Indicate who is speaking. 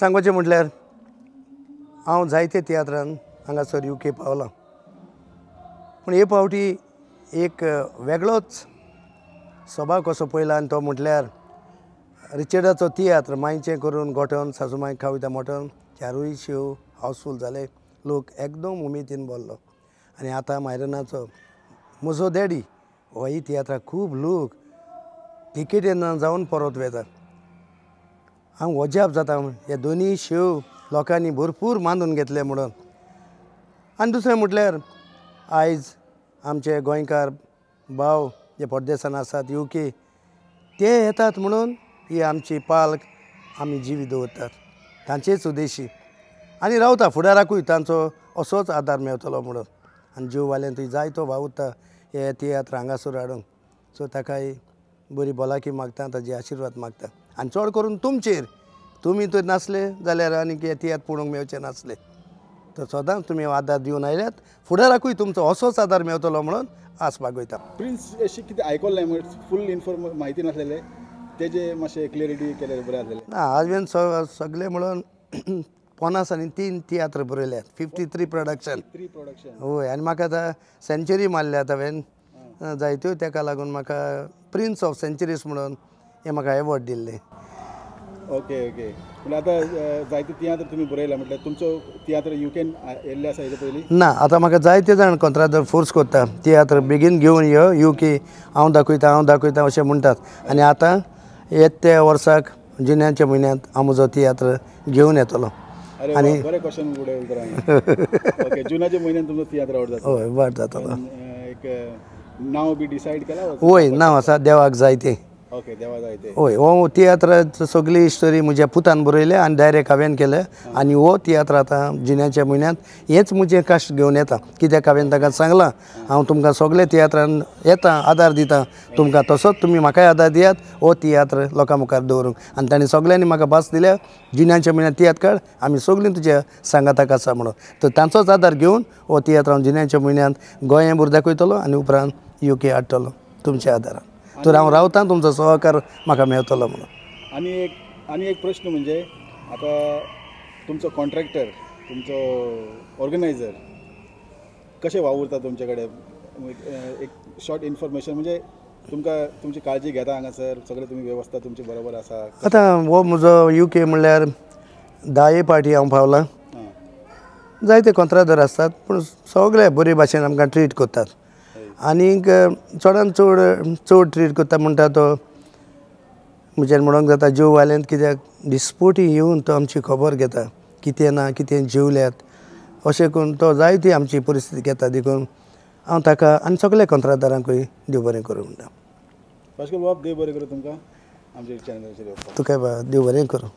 Speaker 1: सांगपाचें म्हटल्यार हांव जायते तियात्रान हांगासर UK पावलां, पूण हे फावटी एक वेगळोच सभा कसो पळयला आनी तो म्हटल्यार रिचर्डाचो तियात्र मांयचें करून गोठण सासू मांय खावयता मटण, चारूय शो हावसफूल जाले, लोक एकदम उमेदीन भरलो. आनी आतां मायरनाचो म्हजो डॅडी होय तियात्राक खूब लोक तिकेटी ना जावन परत वेतात. हांव अजाप जाता हे दोनूय शो लोकांनी भरपूर मानून घेतले म्हणून. आनी दुसरें म्हटल्यार आयज आमचे गोंयकार भाव जे परदेसान आसात UK ते येतात म्हणून ही आमची पालक आमी जिवी दवरतात तांचेच उद्देशी आनी रावता फुडाराकूय तांचो असोच आदार मेळटलो म्हणून. आनी जीववाल्यान जायतो वावुरता हे तियात्र हांगासर हाडूंक, सो ताकाय बरी भलायकी मागता, ताजे आशिर्वाद मागता. आनी चड करून तुमचेर, तुमी तर नासले जाल्यार आनी हे तियात्र पळोवंक मेळचे नासले. तर सदांच तुमी आदार दिवन आयल्यात, फुडाराकूय तुमचो असोच आदार मेळटलो म्हणून आस बागयता.
Speaker 2: प्रिन्स अशी कितें आयकल्लें म्हळ्यार फूल इन्फॉर्म म्हायती नासलेले तेजे मातशें क्लियरिटी केल्यार बरें आसलेलें.
Speaker 1: ना, हांवें सगळे म्हणून 53 तियात्र बरयल्यात, 53 प्रोडक्शन.
Speaker 2: 3 प्रोडक्शन.
Speaker 1: हय, आनी म्हाका आतां सेंच्युरी मारल्यात हांवें जायत्यो, ताका लागून म्हाका प्रिन्स ऑफ सेंच्युरीज म्हणून हें म्हाका एवॉर्ड दिल्लें.
Speaker 2: ओके ओके, म्हणल्यार आतां जायते तियात्र तुमी बरयला, म्हटल्यार तुमचो तियात्र युकेन येयल्ले आसा हेजे पयलीं?
Speaker 1: ना, आतां म्हाका जायते जाण कोंत्रादर फोर्स करता तियात्र बेगीन घेवन यो UK, हांव दाखयता हांव दाखयता अशें म्हणटात. आनी आतां येता त्या वर्साक जुन्याच्या म्हयन्यांत हांव म्हजो तियात्र घेवन येतलो.
Speaker 2: आनी बरें क्वेश्चन उडयलें. ओके, जुनाच्या म्हयन्यांत तुमचो तियात्र आवड जातलो?
Speaker 1: हय, वाड जातलो.
Speaker 2: एक नांव बी डिसायड केलां?
Speaker 1: हय, नांव आसा देवाक जायते.
Speaker 2: ओके, देवा जायते.
Speaker 1: हय, हो तियात्राचो सगळी स्टोरी म्हज्या पुतान बरयल्या आनी डायरेक्ट हांवें केल्या. आनी हो तियात्र आतां जुन्याच्या म्हयन्यांत हेच म्हजें कश्ट घेवन येता, कित्याक हांवें ताका सांगलां हांव तुमकां सगळे तियात्रान येता आदार दिता तुमकां, तसोच तुमी म्हाकाय आदार दियात हो तियात्र लोकां मुखार दवरूंक. आनी तांणी सगळ्यांनी म्हाका भास दिल्या जुन्याच्या म्हयन्यांत तियात्र काड, आमी सगळीं तुज्या सांगाताक आसा म्हणून. तर तांचोच आदार घेवन हो तियात्र हांव जुन्याच्या म्हयन्यांत गोंयांत भर दाखयतलो आनी उपरांत UK हाडटलो तुमच्या आदारान. तर हांव रावता, तुमचो सहकार म्हाका मेळटलो म्हणून.
Speaker 2: आनी एक प्रश्न म्हणजे आतां तुमचो कॉन्ट्रॅक्टर, तुमचो ऑर्गनायझर कशें वावुरता तुमचे कडेन? एक शॉर्ट इन्फॉर्मेशन म्हणजे तुमकां तुमची काळजी घेता हांगासर सगळें, तुमी वेवस्था तुमची बरोबर आसा?
Speaker 1: आतां हो म्हजो UK म्हणल्यार 10 पार्टी हांव पावलां, जायते कोंत्रादर आसतात पूण सगळे बरे भाशेन आमकां ट्रीट करतात. आनीक चडान चड चड ट्रीट करता म्हणटा तो म्हज्यान म्हणूंक जाता जीव वाल्यांत, कित्याक दिसपोटी येवन तो आमची खबर घेता कितें ना कितें जेवल्यात अशें करून तो जायती आमची परिस्थिती घेता. देखून हांव ताका आनी सगल्या कोंत्रादारांकूय देव बरें करूं म्हणटा.
Speaker 2: पाश्कोल बाब, देव बरें करूं तुमकां आमच्या चॅनलाचेर.
Speaker 1: तुका देव बरें करूं.